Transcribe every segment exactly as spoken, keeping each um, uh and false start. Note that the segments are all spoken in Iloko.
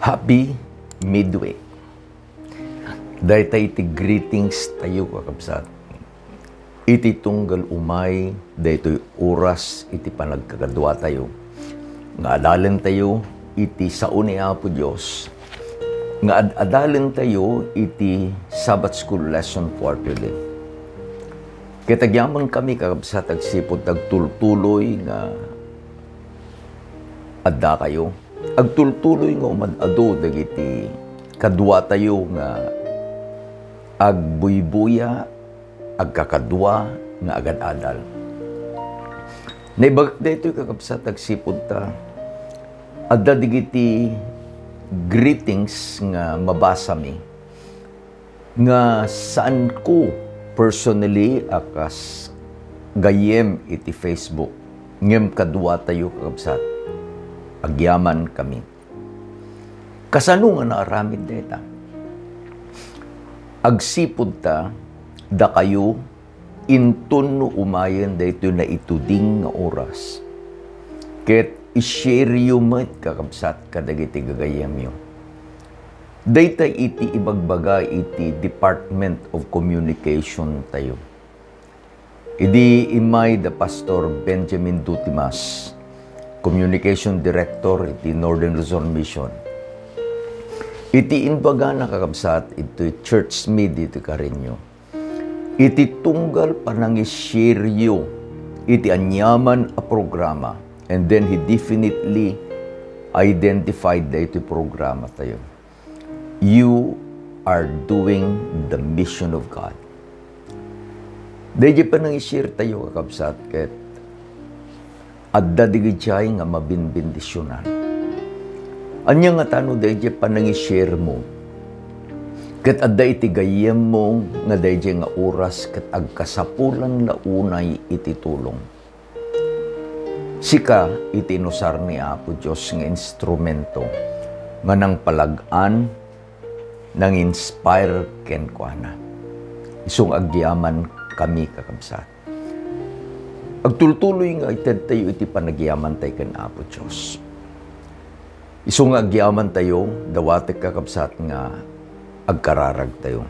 Happy Midweek. Dayta iti greetings tayo, kakabsat. Iti tunggal umay, daytoy oras iti panagkakadua tayo. Nga adalen tayo iti sao ni Apo Dios. Nga ad-adalen tayo iti Sabbath School Lesson Quarterly. Ket agyaman kami, kakabsat, agsipud tagtultuloy nga adda kayo. Agtultuloy nga umad-adu dagiti kadua tayo nga agbuybuya, agkakadua nga agad-adal. Naibagak daytoy, kakabsat, agsipud ta adda dagiti greetings nga mabasami nga saanko personally a kas gayyem iti Facebook, ngem kadua tayo, kakabsat, agyaman kami. Kasano nga naaramid dayta? Agsipud ta, dakayo, inton no umayen daytoy naituding nga oras, ket i-share yo met, kakabsat, kadagiti gagayyemyo. Dayta iti ibagbaga iti Department of Communication tayo. Idi immay da Pastor Benjamin Dutimas, Communication Director iti Northern Luzon Mission, iti imbagana, kakabsat, iti church media iti Carreño, iti tunggal panangi-share yo iti aniaman a programa, and then he definitely identified daytoy programa tayo. You are doing the mission of God. Dayjay panangi-share tayo, kakabsat, ket adda digidiay nga mabinbendisionan. Ania nga tano dayjay panangi-share mo? Ket adda iti gayyemmo nga dayjay nga oras ket agkasapulan la unay iti tulong. Sika iti inusar ni Apo Dios nga instrumento nga nangpalag-an, nang-inspire kenkuana. Isu nga agyaman kami, kakabsat. Agtultuloy nga itedtayo iti panagyamantayo ken Apo Dios. Isu nga agyamantayo, dawatek, kakabsat, nga agkararagtayo.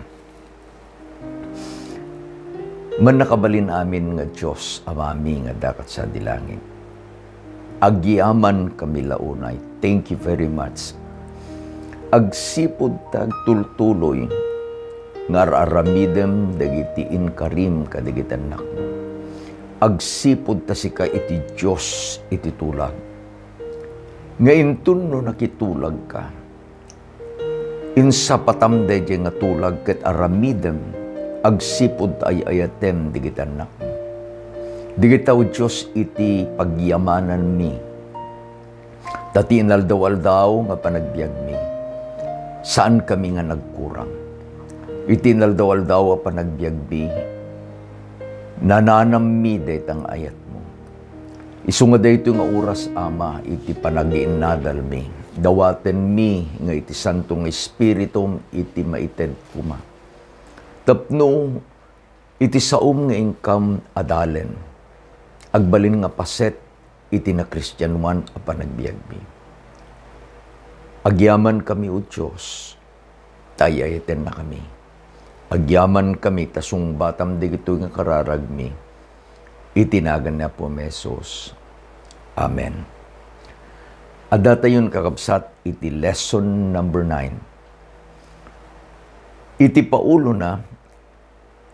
Mannakabalin amin nga Dios, Amami nga adda sadi langit. Agyaman kami la unay. Thank you very much. Agsipud ta agtultuloy nga ar-aramidem dagiti inkarim kadagiti annakmo. Agsipud ta sika iti Dios iti tulag. Nga inton no nakitulagka, insapatam daydiay nga tulag ket aramidem agsipud ta ay-ayatem dagiti annakmo. Dagita, O Dios, iti pagyamananmi. Ta ti inaldaw-aldaw nga panagbiagmi, saankami nga nagkurang. Iti inaldaw-aldaw a panagbiagmi, nananammi dayta nga ayatmo. Isu nga daytoy nga oras, Ama, iti panagiinnadalmi, dawatenmi nga iti Santo nga Espiritum iti maited koma. Tapno iti saom nga inkam adalen, agbalin nga paset iti nakristianoan a panagbiagmi. Agyamankami, O Dios, ta ay-ayatennakami. Agyamankami ta sungbatam dagitoy nga kararagmi. Iti nagan ni Apo Jesus. Amen. Addatayon, kakabsat, iti lesson number nine. Iti paulona,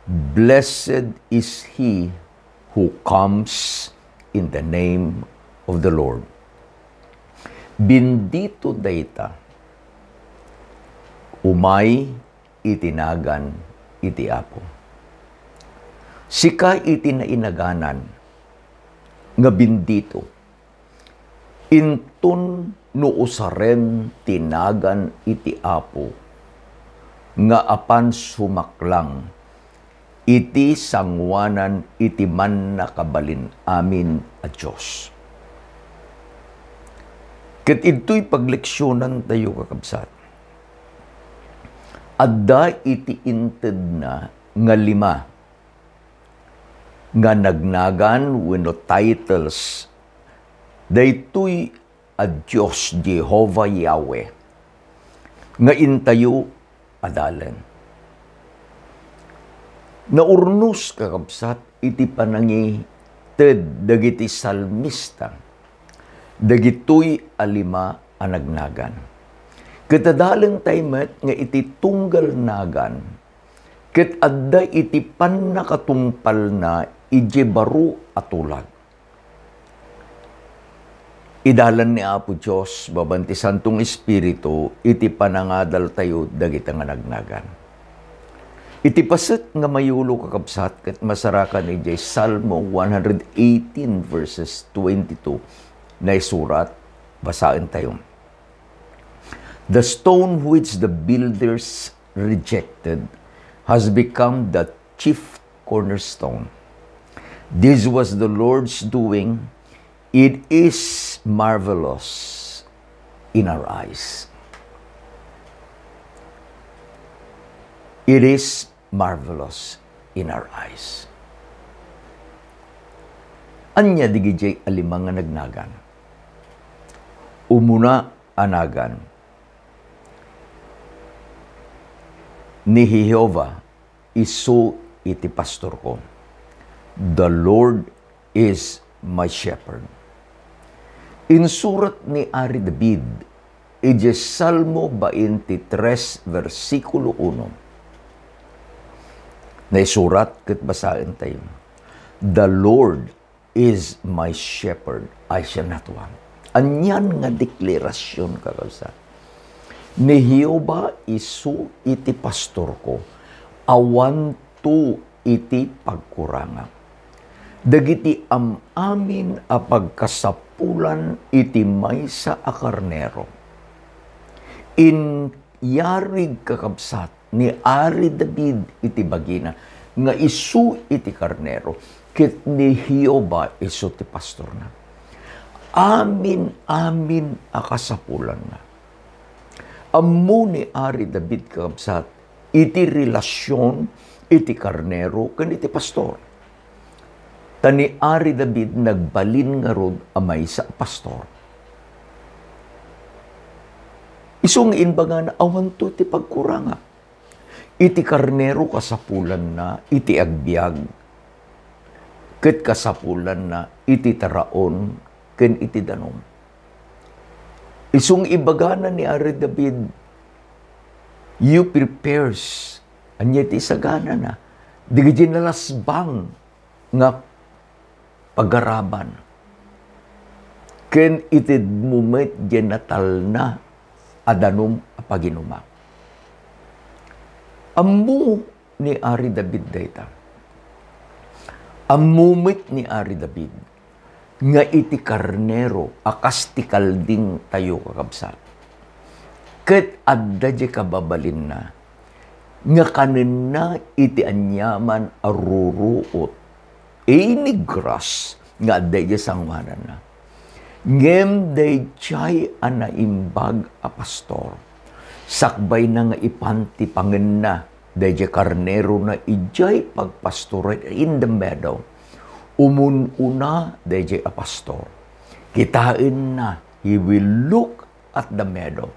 "Blessed is he who comes in the name of the Lord." Bendito dayta umay iti nagan iti Apo. Sika iti nainaganan nga bendito. Inton no usarem ti nagan iti Apo nga apan sumaklang iti sangoanan iti Mannakabalin-amin a Dios. Ket idtoy pagleksionantayo, kakabsat, adda iti intedna nga lima nga nagnagan wenno titles daytoy a Dios, Jehovah Yahweh. nga intayo a dalin. Naurnos, kakabsat, iti panangited dagiti salmista dagitoy a lima a nagnagan. Ket adalentay met nga iti tunggal nagan, ket adda iti pannakatungpalna idiay baro a tulag. Idalan ni Apo Dios babaen ti Santong Espiritu iti panangadaltayo dagita nga nagnagan. Iti paset nga mayulo, kakabsat, ket masarakan idiay Salmo one hundred eighteen verses twenty-two, naisurat, basaentayo. "The stone which the builders rejected has become the chief cornerstone. This was the Lord's doing. It is marvelous in our eyes." It is marvelous in our eyes. Ania dagidiay a lima nga nagnagan? Umuna a nagan, ni Jehovah isu iti pastorko. The Lord is my shepherd. Insurat ni Ari David idiay Salmo baintitres, bersikulo uno. Naisurat ket basaentayo, "The Lord is my shepherd, I shall not want." Anian nga deklarasyon, kakabsat? Ni Jehovah isu iti pastorko, awanto iti pagkurangak. Dagiti am-amin a pagkasapulan iti maysa a karnero, inyarig, kakabsat, ni Ari David iti bagina nga isu iti karnero, ket ni Jehovah isu ti pastorna. Amin-amin a kasapulanna. Ammo ni Ari David, kakabsat, iti relasion iti karnero ken iti pastor. Ta ni Ari David nagbalin ngarud a maysa a pastor. Isu nga imbagana, awanto ti pagkurangak. Iti karnero kasapulanna iti agbiag, ket kasapulanna iti taraon ken iti danum. Isu nga ibagana ni Ari David, "You prepares," ania ti isaganana? Dagiti nalasbang nga pagaraban, ken itedmo met diay natalna a danum a paginumak. Ammo ni Ari David dayta. Ammo met ni Ari David nga iti karnero a kas ti kaldingtayo, kakabsat, ket adda diay kababalinna nga kanenna iti aniaman a ruruot, any grass nga adda idiay sangoananna. Ngem daydiay a naimbag a pastor, sakbayna nga ipan ti pangenna daydiay karnerona idiay pagpastoren in the meadow. Umun-una daydiay a pastor. Kitaenna, he will look at the meadow.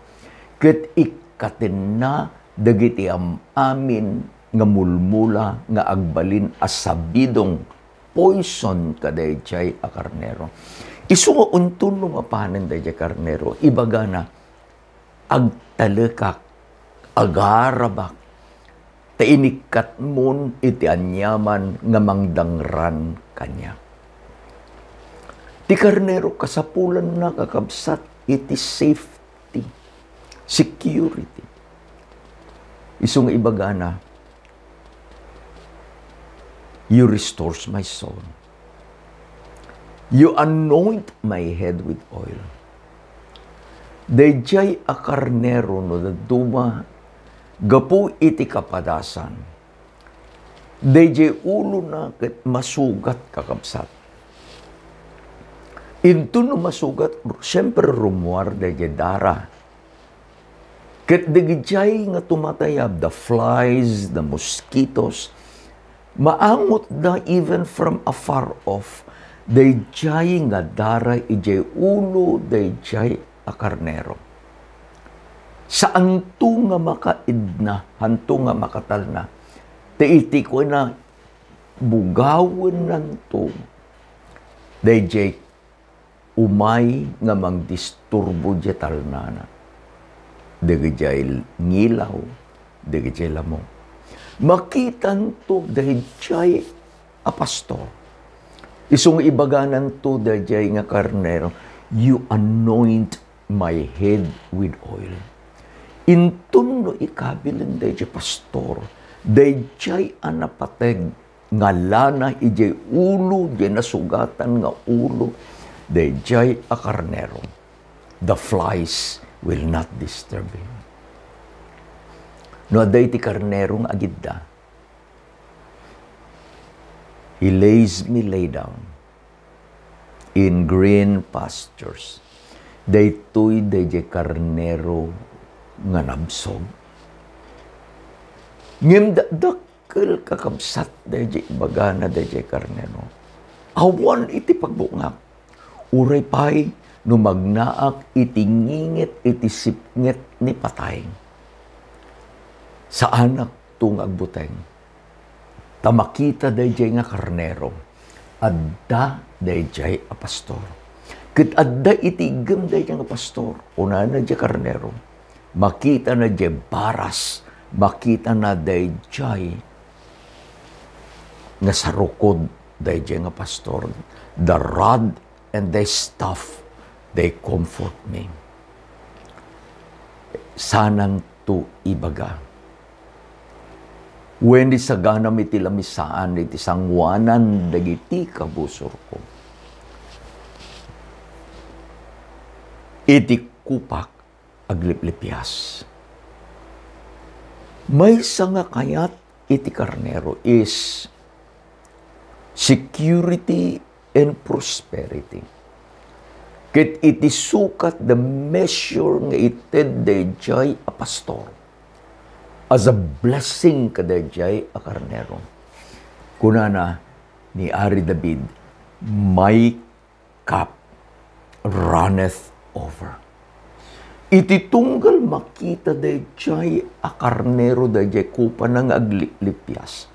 Ket ikkatenna dagiti am-amin nga mulmula nga agbalin a sabidong, poison, kadaydiay a karnero. Isu nga unton no mapanen daydiay karnero, ibagana, "Agtalekak, agarabak, ta inikkatmon iti aniaman nga mangdangran kaniak." Ti karnero, kasapulanna, kakabsat, iti safety, security. Isu nga ibagana, "You restores my soul. You anoint my head with oil." Daydiay a karnero no dadduma gapu iti kapadasan, daydiay ulona ket masugat, kakabsat. Inton no masugat, siyempre, rummuar daydiay dara. Ket dagijay nga tumatayab, the flies, the mosquitoes, maangotda even from afar off dayjay nga dara idiay ulo dayjay a karnero. Saanto nga makaidna, hanto nga makatalna. Ta iti kuana, bugawennanto daydiay umay nga mangdisturbo diay talnana. Dagijay ngilaw, dagijay lamo. Makitanto daydiay a pastor. Isu nga ibagananto daydiay nga karnero, "You anoint my head with oil." Inton no ikabilen daydiay pastor, daydiay a napateg nga lana idiay ulo, diay nasugatan nga ulo, daydiay a karnero, the flies will not disturb him. No adda iti karnero nga agidda, "He lays me lay down in green pastures." Daytoy daydiay karnero nga nabsog. Ngem dakdakkel, kakabsat, daydiay ibagana daydiay karnero. Awan iti pagbungak. Uray pay no magnaak iti ngingit iti sipnget ni patay, saanakto nga agbuteng. Ta makita daydiay nga karnero, adda daydiay a pastor. Ket adda iti iggem daydiay nga pastor, kunana diay karnero, makitana diay baras, makitana daydiay nga sarukod daydiay nga pastor. "The rod and the staff, they comfort me." Saananto ibaga, "Wen, isaganam iti lamisaan iti sangoanan dagiti kabusorko. Iti kupak agliplipias." Maysa nga kayat iti karnero is security and prosperity. Ket iti sukat, the measure nga ited daydiay a pastor as a blessing kadaydiay a karnero, kunana ni Ari David, "My cup runneth over." Iti tunggal makita daydiay a karnero daydiay kupana nga agliplipias,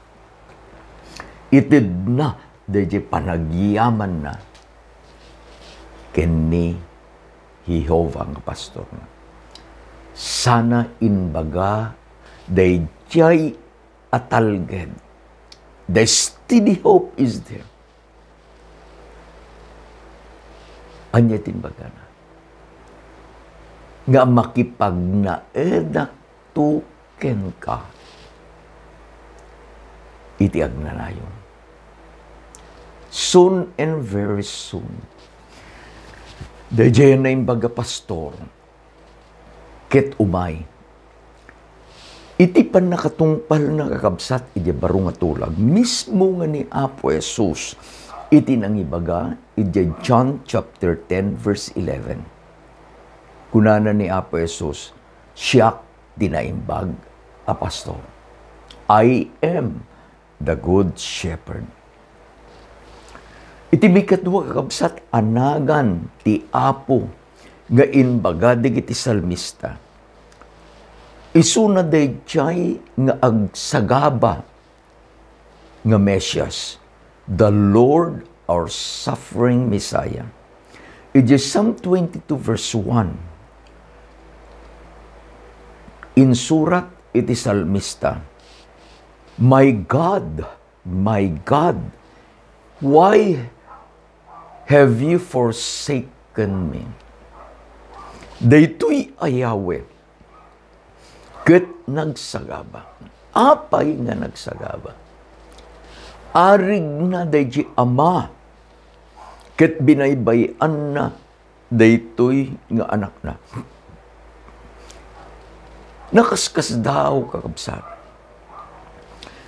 itedna daydiay panagyamanna ken ni Jehovah nga pastorna. Sana imbaga daydiay a talged, the steady hope is there. Ania ti imbagana? Nga makipagnaedakto kenka iti agnanayon. Soon and very soon. Daydiay a naimbag a pastor, ket umay. Iti pannakatungpalna, kakabsat, iti baro nga tulag, mismo nga ni Apo Jesus iti nangibaga iti John chapter ten, verse eleven. Kunana ni Apo Jesus, "Siak ti naimbag a pastor." "I am the Good Shepherd." Iti mikadua, kakabsat, a nagan ti Apo nga imbaga dagiti salmista, isuna daydiay nga agsagaba nga Mesias, the Lord, our suffering Messiah. Iti Psalm twenty-two verse one, insurat iti salmista, "My God, my God, why have you forsaken me?" Daytoy a Yahweh ket nagsagaba. Apay nga nagsagaba? Arigna daydi Ama ket binaybay-anna daytoy nga Anakna. Nakaskasdaaw, kakabsat,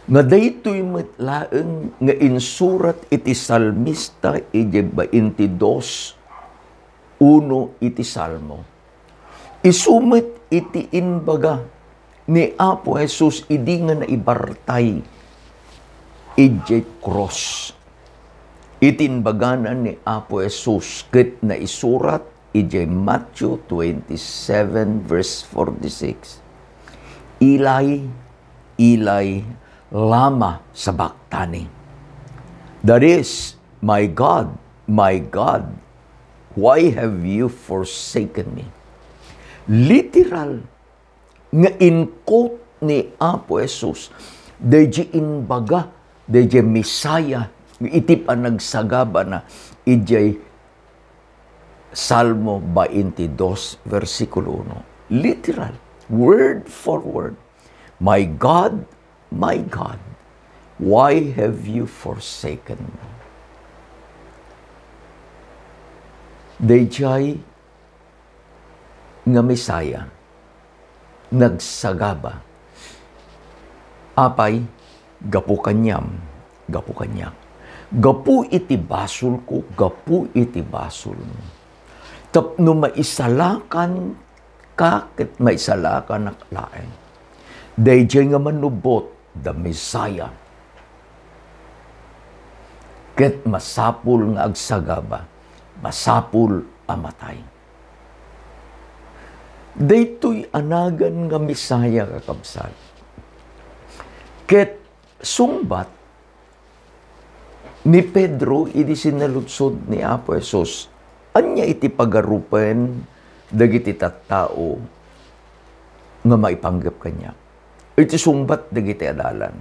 nga daytoy met laeng nga insurat iti salmista iti baintidos uno iti Salmo. Isu met iti imbaga ni Apo Jesus idi nga naibartay idiay krus. Iti imbagana ni Apo Jesus ket naisurat idiay Matthew twenty-seven, verse forty-six, "Eli, Eli, lama sabachthani?" That is, "My God, my God, why have you forsaken me?" Literal nga in-quote ni Apo Jesus daydi imbaga daydi Messiah iti panagsagabana idiay Salmo twenty-two, versikulo uno. Literal, word for word. "My God, my God, why have you forsaken me?" Daydiay nga Messiah nagsagaba, "Apay, gapu kaniam, gapu kaniak. Gapu iti basolko, gapu iti basolmo. Tapno maisalakanka ket maisalakanak laeng." Daydiay nga manubot, the Messiah. Ket masapul nga agsagaba, masapul a matay. Daytoy a nagan nga Messiah, kakabsat. Ket sungbat ni Pedro idi sinaludsod ni Apo Jesus, ania iti pagarupen dagiti tattao nga maipanggep kaniak? Iti sungbat dagiti adalan,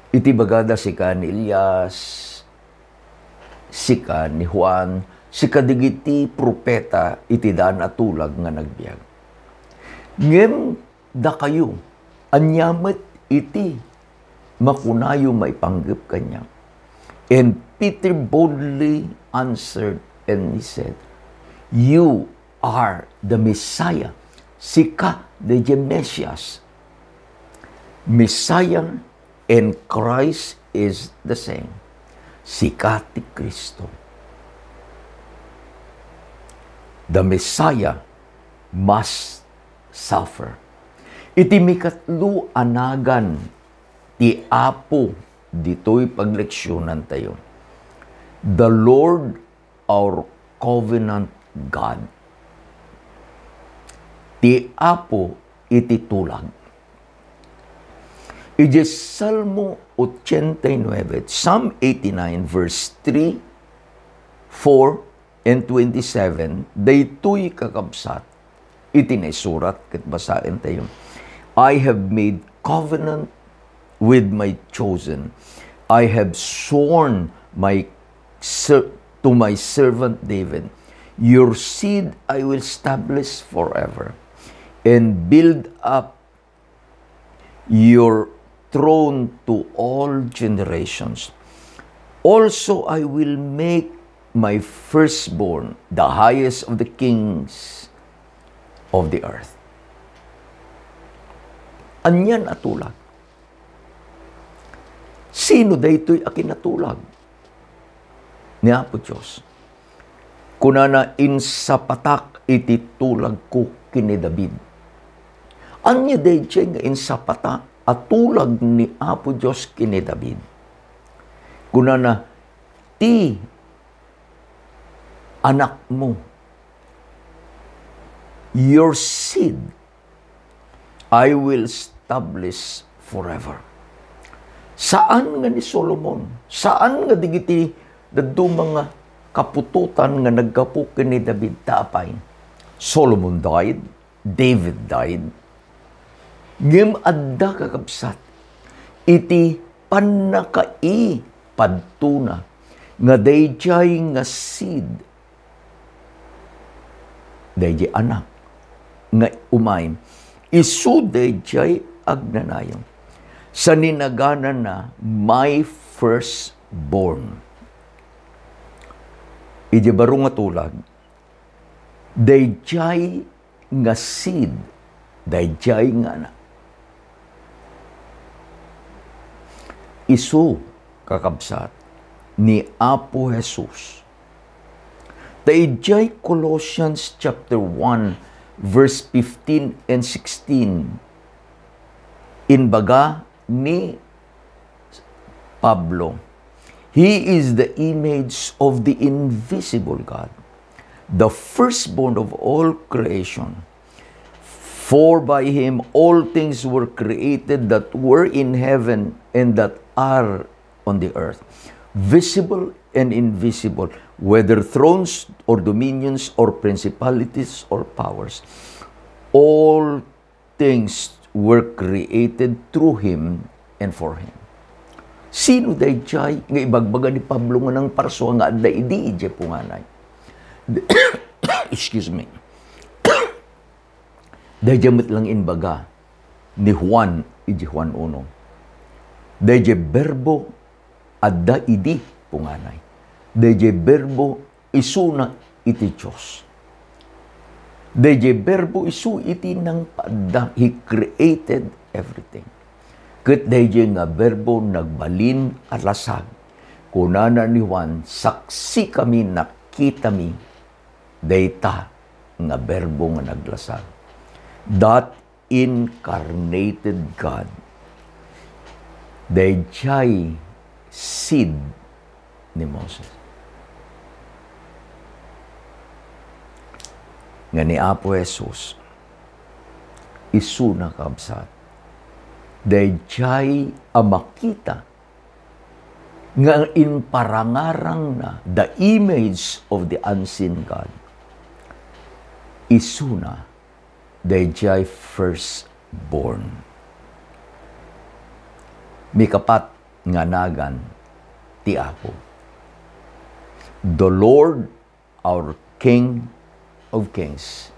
iti bagada, sika ni Elias, sika ni Juan, sika dagiti profeta iti daan a tulag nga nagbiag. Ngem dakayo, ania met iti makunayo maipanggep kaniak? And Peter boldly answered and he said, "You are the Messiah." Sika daydiay Mesias. Messiah and Christ is the same. Sika ti Cristo. The Messiah must suffer. Iti mikatlo a nagan ti Apo ditoy pagleksionantayo. The Lord, our covenant God. Ti Apo iti tulag. Idiay Salmo ochenta y nueve, Psalm eighty-nine, verse three, four, and twenty-seven, daytoy, kakabsat, iti naisurat ket basaentayo, "I have made covenant with my chosen. I have sworn my ser-, to my servant David, your seed I will establish forever and build up your throne to all generations. Also, I will make my firstborn the highest of the kings of the earth." Anian a tulag? Sino daytoy a kinatulag ni Apo Dios? Kunana, "Insapatak iti tulagko ken ni David." Ania daydiay nga insapatak a tulag ni Apo Dios ken ni David? Kunana, "Ti anakmo, your seed, I will establish forever." Saan nga ni Solomon, saan nga dagiti dadduma nga kaputotan nga naggapu ken ni David ta apay? Solomon died, David died. Ngem adda, kakabsat, iti pannakaipadtona nga daydiay nga seed, daydiay anak nga umay, isu daydiay agnanayon. Sa ninaganana, my firstborn. Idiay baro nga tulag, daydiay nga seed, daydiay nga anak. Isu, kakabsat, ni Apo Jesus. Ta idiay Colossians chapter one, verse fifteen and sixteen, imbaga ni Pablo, "He is the image of the invisible God, the firstborn of all creation. For by him all things were created that were in heaven and that are on the earth, visible and invisible, whether thrones or dominions or principalities or powers. All things were created through him and for him. Sino daydiay nga ibagbaga ni Pablo nga nangparsua nga adda idi idiay punganay? Excuse me. Daydiay met lang imbaga ni Juan, idiay Juan uno. Daydiay Berbo adda idi punganay. Daydiay Berbo isuna iti Dios. Daydiay Berbo isu iti nangpaadda, he created everything. Ket daydiay nga Berbo nagbalin a lasag. Kunana ni Juan, "Saksikami, nakitami dayta nga Berbo nga naglasag." That incarnated God. Daydiay seed ni Moses. Nga ni Apo Jesus, isuna, kabsat, daydiay a makita nga imparangarangna, the image of the unseen God. Isuna, daydiay firstborn. Mikapat nga nagan ti Apo. The Lord, our King of Kings.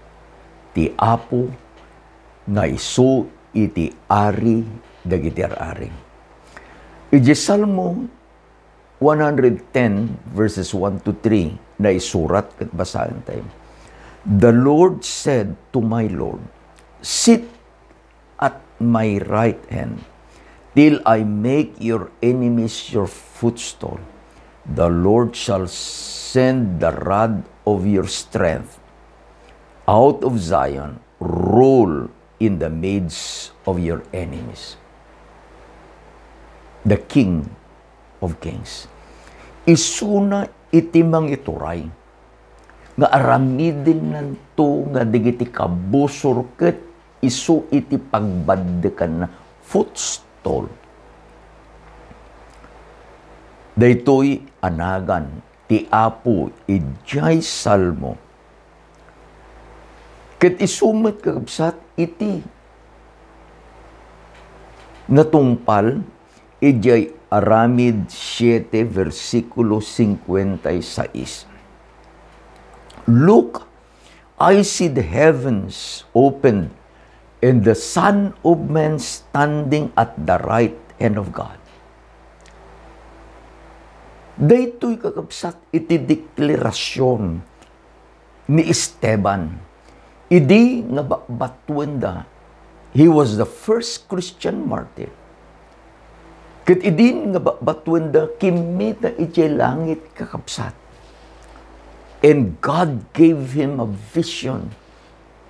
Ti Apo nga isu iti Ari dagiti ar-ari. Idiay Salmo one hundred ten, verses one to three, naisurat ket basaentayo. "The Lord said to my Lord, 'Sit at my right hand, till I make your enemies your footstool.' The Lord shall send the rod of your strength out of Zion, rule in the midst of your enemies." The King of Kings. Isuna iti mangituray nga aramidennanto nga dagiti kabusor ket isu iti pagbaddekanna, footstool. Daytoy a nagan ti Apo idiay Salmo. Ket isu met, kakabsat, iti natungpal idiay Aramid siete, bersikulo cincuenta y seis. "Look, I see the heavens opened, and the Son of Man standing at the right hand of God." Daytoy, kakabsat, iti deklarasyon ni Esteban. Idi nga ba-, batuenda, he was the first Christian martyr. Ket idi nga ba-, batuenda, kimmita idiay langit, kakabsat. And God gave him a vision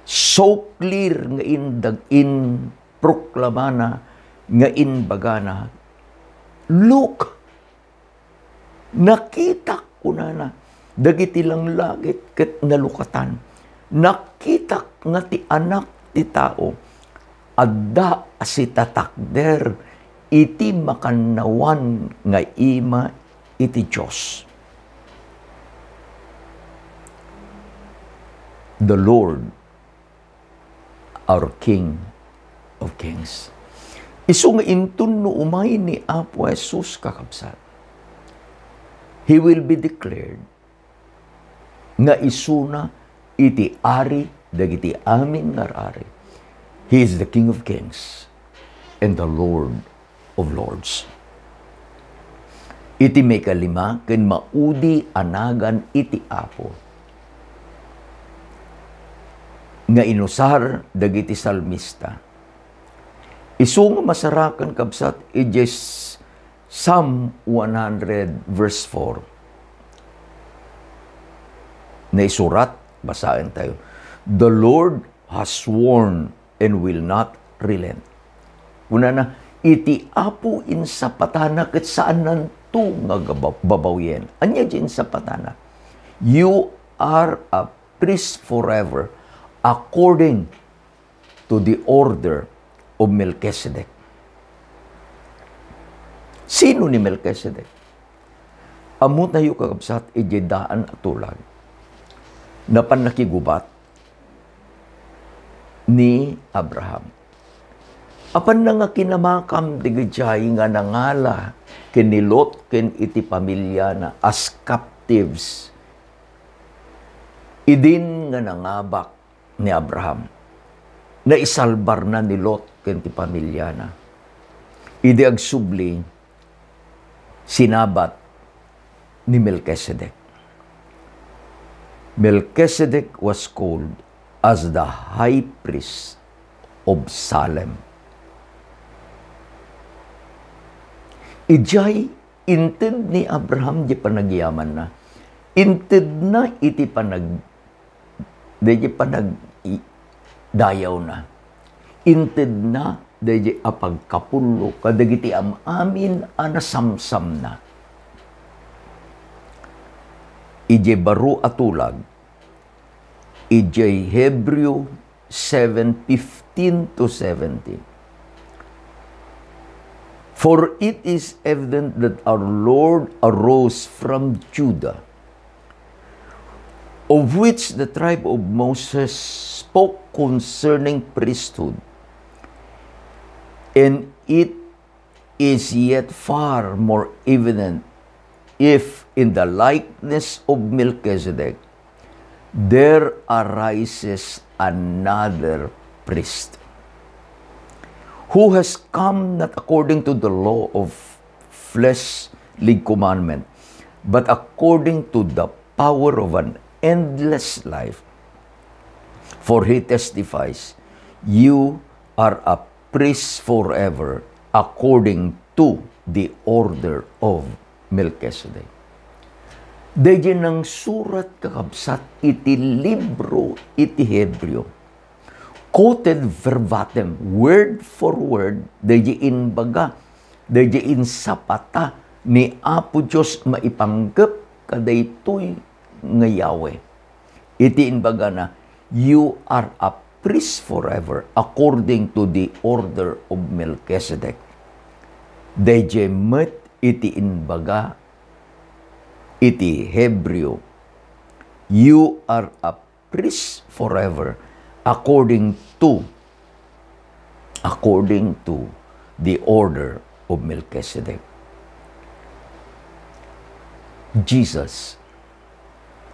so clear nga indag-, inproklamana, nga inbagana, "Look, nakitak," kunana, "dagiti langlagit ket nalukatan. Nakitak nga ti Anak ti Tao adda a sitatakder iti makannawan nga ima iti Dios." The Lord, our King of Kings. Isu nga inton no umay ni Apo Jesus, kakabsat, he will be declared nga isuna iti Ari dagiti amin nga ar-ari. He is the King of Kings and the Lord of Lords. Iti maikalima ken maudi a nagan iti Apo nga inusar dagiti salmista. Isu nga masarakan, kabsat, idiay Psalm one hundred, verse four. Naisurat, basaentayo, "The Lord has sworn and will not relent." Kunana, "Iti Apo insapatana ket saannanto nga gaba-, babawien." Ania diay insapatana? "You are a priest forever according to the order of Melchizedek. Sino ni Melchizedek? Ammotayo, kakabsat, idiay daan a tulag. Napan nakigubat ni Abraham. Apanna nga kinamakam dagijay nga nangala ken ni Lot ken iti pamiliana as captives idin nga nangabak ni Abraham. Naisalbarna ni Lot ken ti pamiliana. Idi agsubli, sinabat ni Melchizedek. Melchizedek was called as the high priest of Salem. Idiay inted ni Abraham di panagyamanna. Intedna iti panag-, di panag-, i-, dayawna. Intedna daydi a pagkapullo kadagiti am-amin a nasamsamna. Idiay baro a tulag, idiay Hebreo seven fifteen to seventeen. For it is evident that our Lord arose from Judah, of which the tribe of Moses spoke concerning priesthood, and it is yet far more evident if in the likeness of Melchizedek there arises another priest who has come not according to the law of fleshly commandment, but according to the power of an endless life. For he testifies, "You are a priest forever according to the order of Melchizedek." Daydi nangsurat, kakabsat, iti libro iti Hebreo, quoted verbatim, word for word, daydi imbaga, daydi insapata ni Apo Dios maipanggep kadaytoy nga Yahweh. Iti imbagana, "You are a priest forever according to the order of Melchizedek." Daydi met iti imbaga iti Hebreo, "You are a priest forever according to, according to the order of Melchizedek." Jesus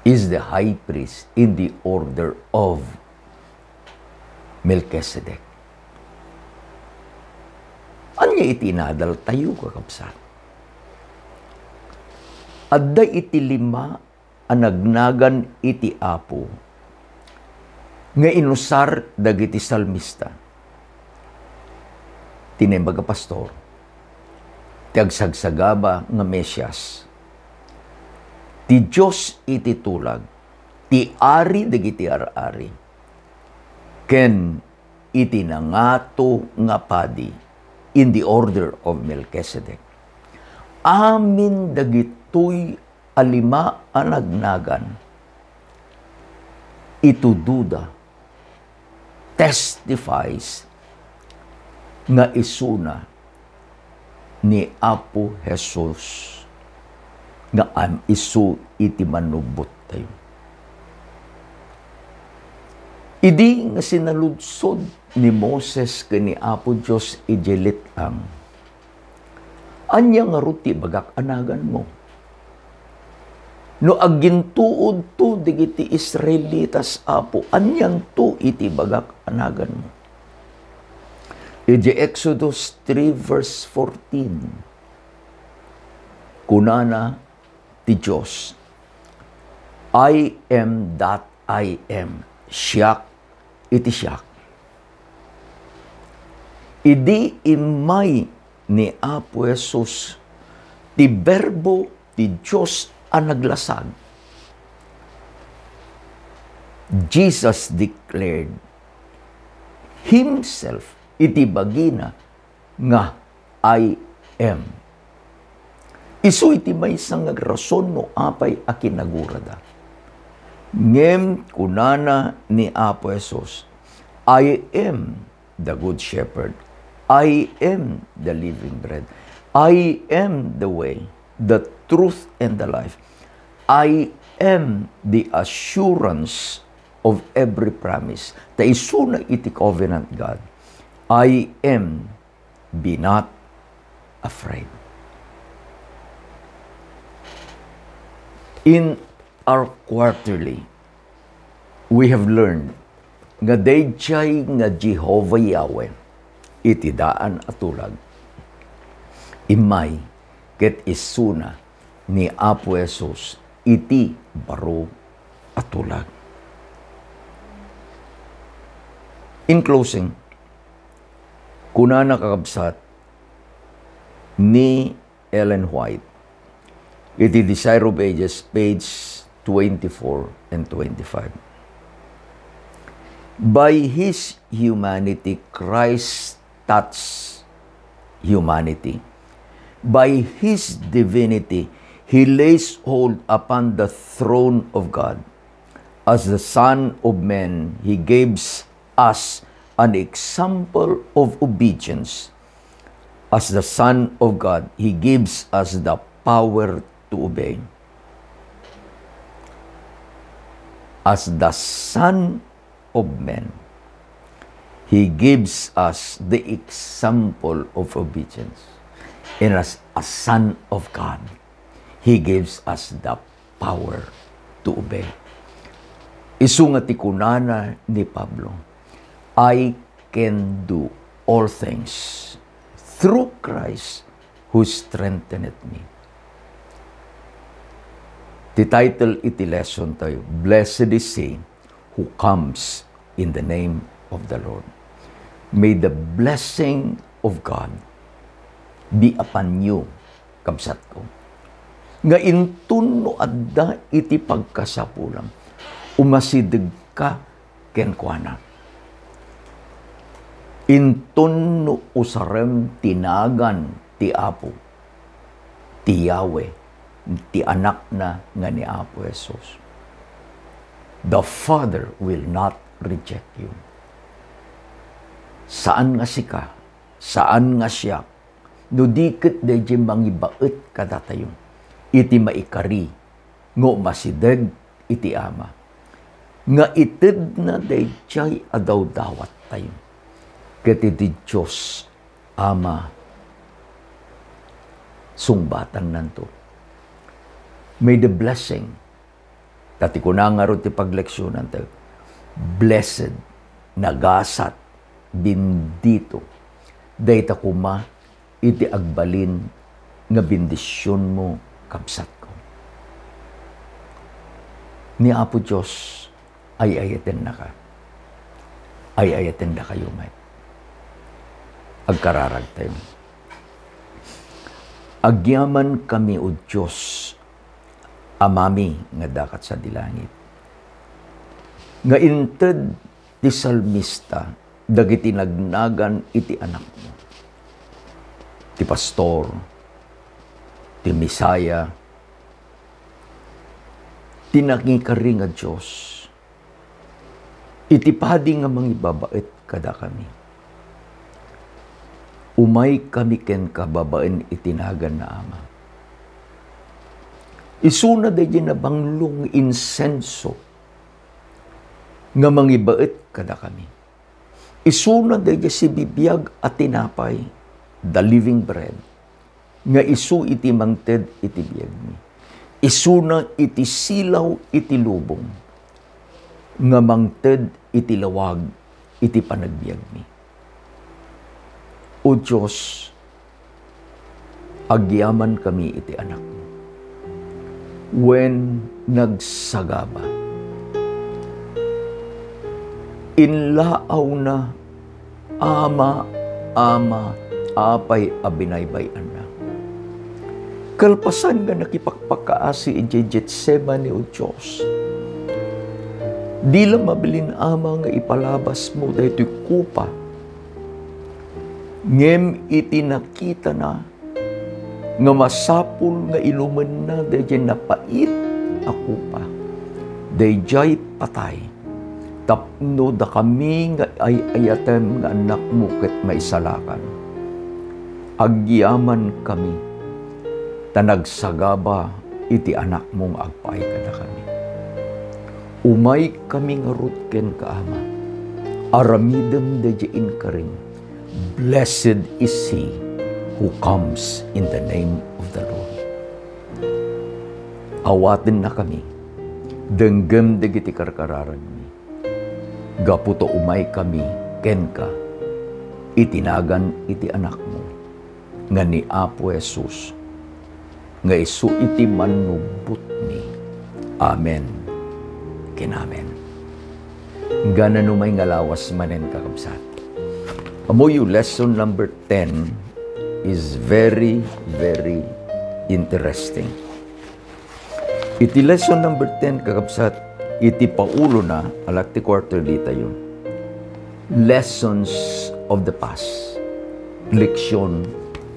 is the high priest in the order of Melchizedek. Ania iti inadaltayo, kakabsat? Adda iti lima a nagnagan iti Apo nga inusar dagiti salmista. Ti naimbag a pastor, ti agsagsagaba nga Mesias, ti Dios iti tulag, ti Ari dagiti ar-ari, ken iti nangato nga padi in the order of Melchizedek. Amin dagitoy a lima a nagnagan, itudoda, testifies nga isuna ni Apo Jesus nga am-, isu iti manubbottayo. Idi nga sinaludsod ni Moses ken ni Apo Dios idiay let-ang, "Ania ngarud ti ibagak a naganmo? No agintuodto dagiti Israelitas, Apo, anianto iti ibagak a naganmo?" Idiay Exodus three verse fourteen, kunana ti Dios, "I am that I am." Siak iti siak. Idi immay ni Apo Jesus ti Berbo ti Dios a naglasag, Jesus declared himself iti bagina nga, "I am." Isu iti maysa nga rason no apay a kinagurada. Ngem kunana ni Apo Jesus, "I am the Good Shepherd. I am the living bread. I am the way, the truth, and the life. I am the assurance of every promise." Ta isuna iti covenant God. "I am, be not afraid." In our quarterly, we have learned nga daydiay nga Jehovah Yahweh iti daan a tulag. Immay ket isuna ni Apo Jesus iti baro a tulag. In closing, kunana, kakabsat, ni Ellen White iti Desire of Ages, page twenty-four and twenty-five. "By his humanity, Christ touched humanity. By his divinity, he lays hold upon the throne of God. As the Son of Man, he gives us an example of obedience. As the Son of God, he gives us the power to obey. As the Son of Man, he gives us the example of obedience. And as a Son of God, he gives us the power to obey." Isu nga ti kunana ni Pablo, "I can do all things through Christ who strengtheneth me." Ti title iti lesson tayo, "Blessed is he who comes in the name of the Lord." May the blessing of God be upon you, kabsatko, nga inton no adda iti pagkasapulam, umasidegka kenkuana. Inton no usarem ti nagan ti Apo, ti Yahweh, ti Anakna nga ni Apo Jesus, the Father will not reject you. Saan nga sika, saan nga siak, no di ket daydiay mangibaet kadatayo iti maikari nga umasideg iti Ama, nga itedna daydiay a dawdawattayo ket iti Dios Ama sungbatannanto. May the blessing Ta ti kuna ngarud ti pagleksionantayo, blessed, nagasat, bendito, dayta koma iti agbalin nga bendisionmo, kabsatko. Ni Apo Dios, ay-ayatennaka. Ay-ayatendakayo met. Agkararagtayo. Agyamankami, O Dios, Amami nga adda sadi langit, nga inted ti salmista dagiti nagnagan iti Anakmo, ti pastor, ti Messiah, ti nangikari nga Dios. Iti padi nga mangibabaet kadakami, umaykami kenka babaen iti nagan na Ama. Isuna daydiay nabanglo nga insenso nga mangibaet kadakami. Isuna daydiay sibibiag a tinapay, the living bread, nga isu iti mangted iti biagmi. Isuna iti silaw iti lubong nga mangted iti lawag iti panagbiagmi. O Dios, agyamankami iti Anakmo. Wen nagsagaba, inlaawna, "Ama, Ama, apay a binaybay-annak?" Kalpasan nga nakipakpakaasi idiay Getsemani, O Dios, di la mabalin, Ama, nga ipalabasmo daytoy kopa. Ngem iti nakitana nga masapul nga inumenna daydiay napait a kopa, daydiay patay tapno dakami nga ay-ayatem nga annakmo ket maisalakan. Agyamankami ta nagsagaba iti Anakmo nga agpaay kadakami. Umaykami ngarud kenka, Ama. Aramidem daydiay inkarim. Blessed is he who comes in the name of the Lord. Awatennakami, denggem dagiti karkararagmi, gapu ta umaykami kenka iti nagan iti Anakmo nga ni Apo Jesus, nga isu iti mannubbotmi. Amen ken amen. Nganano may nga lawas manen, kakabsat? Ammoyo, lesson number ten is very, very interesting. Iti lesson number ten, kakabsat, iti paulona, alak ti quarter ditayo. Lessons of the past. Leksyon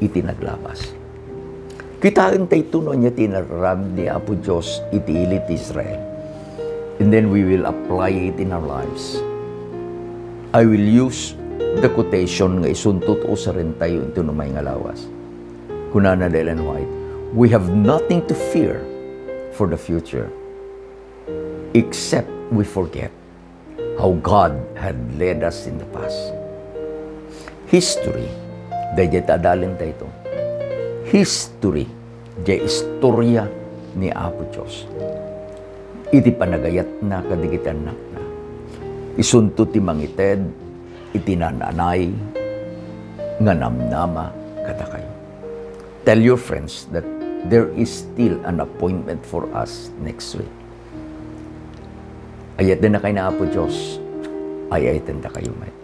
iti naglabas. Kitaen tayo no ania ti inaramid ni Apo Dios iti ili ti Israel. And then we will apply it in our lives. I will use the quotation nga isunto ti usaren tayo iti umay nga lawas. Kunana da Ellen White, "We have nothing to fear for the future, except we forget how God had led us in the past." History, daydiay ta adalen tayo. History, diay istorya ni Apo Dios. Iti panagayatna kadagiti annakna. Isunto ti mangited iti naan-anay nga namnama kadakayo. Tell your friends that there is still an appointment for us next week. Ayatennakay ni Apo Dios, ay-ayatendakayo met.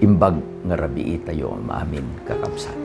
Imbag nga rabiitayo amin, kakabsat.